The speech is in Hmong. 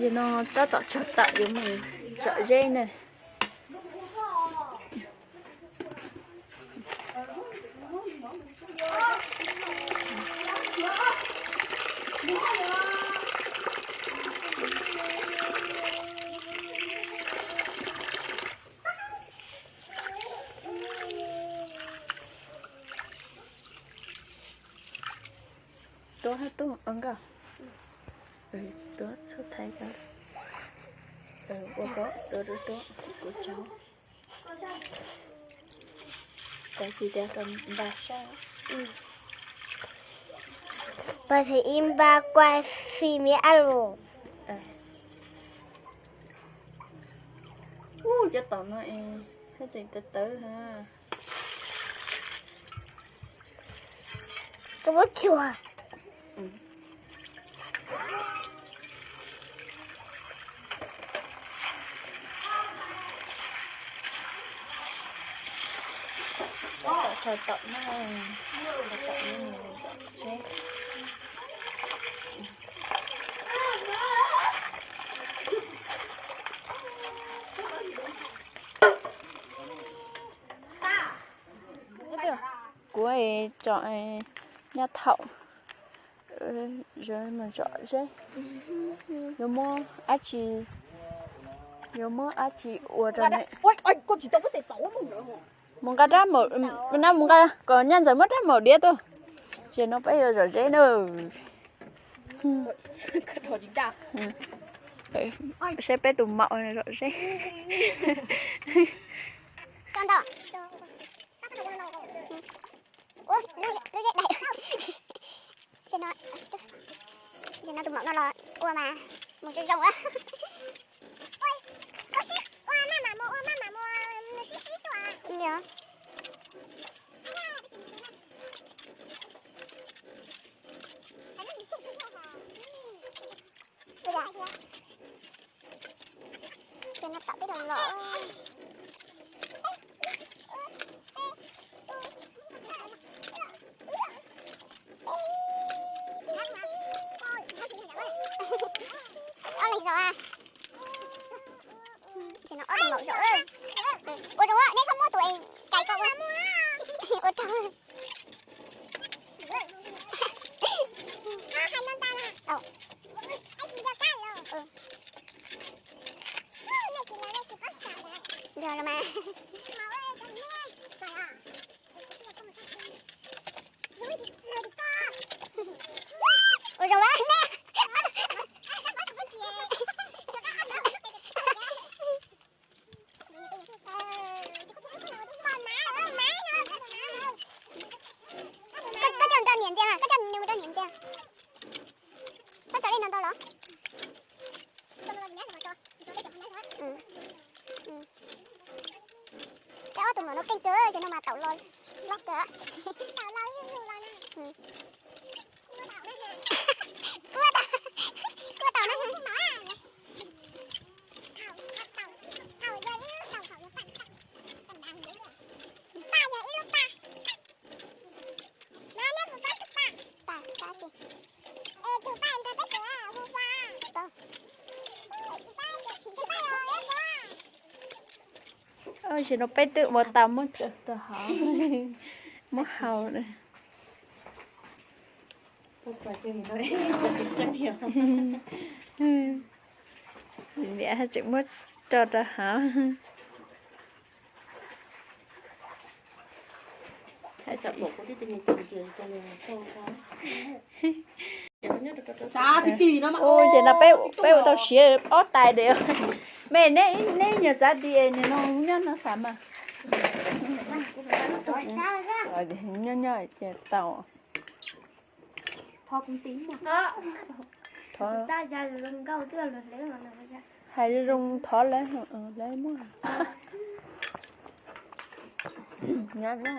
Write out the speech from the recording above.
Yog no tab tom tsaug tawm yuav mus zom zeb na. Tuab hab tuab nkauj, tuab txhob thaij ko, ua ko tuab tuab kuv tsaug. Cov tsis tias kom npaj sab. Pab thim ib npaj kuaj fim mi ab lus. Ub, cov tom no es tseem tawv tawv ha. Koj muab tsuag. Thaum tom no, thaum tom no, kuv tsom nyaj thaum, mus zom zeb, yuav muab dab tsi, yuav muab dab tsi ua rau ne. Mus nqa rab maum, mus nqa kom Nyaj Ntxawm muab rab maum diav tuaj, ces no peb yuav zom zeb na. Saib peb tus maum zom zeb. Ces no tus maum no los ua mas mus zoo zoo. Ces no tom peb los los. Ob leeg zom a. Ces no ob tug maum zom. Ua zoo, neb txhob muab tus es kais ko ua. Ua rau. Yog los mas. Ua zoo a ne. Koj coj mus rau niam ntxias, koj coj mus rau niam ntxias. Koj tso li no ntau los? Peb ob tug maum no keej kawg, ces no mas taum los lob kawg. Kuv tau, kuv tau na. Tam sim no peb twb ua tau muab tso rau hauv, muab hau. Niam tseem muab tso rau hauv. Ua ces no peb ua tau siav ob tais diav. Mej, neb nyuag txav ti es nim no nyob no xav mas. Nyob nyob ces tau. Hais zoo thov lawv, lawv muab. Nyab no.